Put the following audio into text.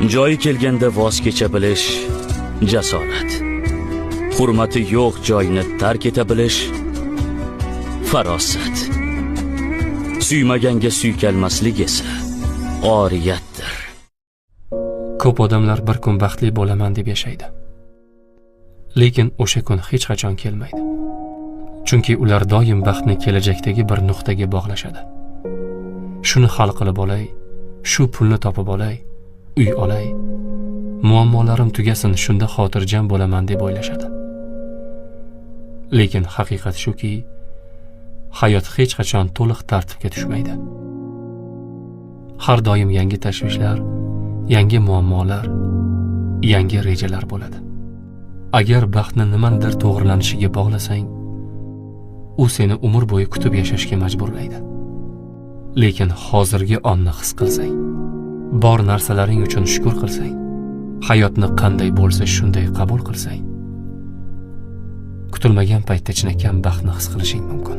Joyi kelganda voz kecha bilish jasorat. Hurmati yo'q joyni tark eta bilish farosat. Suymaganga suykalmaslik esa oriyatdir. Ko'p odamlar bir kun baxtli bo'laman deb yashaydi. Lekin o'sha kun hech qachon kelmaydi. Chunki ular doim baxtni kelajakdagi bir nuqtaga bog'lashadi. Shuni hal qilib olay, shu pulni topib olay, uy olay, muammolarim tugasin, shunda xotirjam bo'laman deb o'ylashadi. Lekin haqiqat shuki, hayot hech qachon to'liq tartibga tushmaydi. Har doim yangi tashvishlar, yangi muammolar, yangi rejalar bo'ladi. Agar baxtni nimanidir to'g'rilanishiga bog'lasang, u seni umr bo'yi kutib yashashga majburlaydi. Lekin hozirgi onni his qilsang, bor narsalaring uchun shukur qilsang, hayotni qanday bo'lsa shunday qabul qilsang, kutilmagan paytda chinakam baxtni his qilishing mumkin.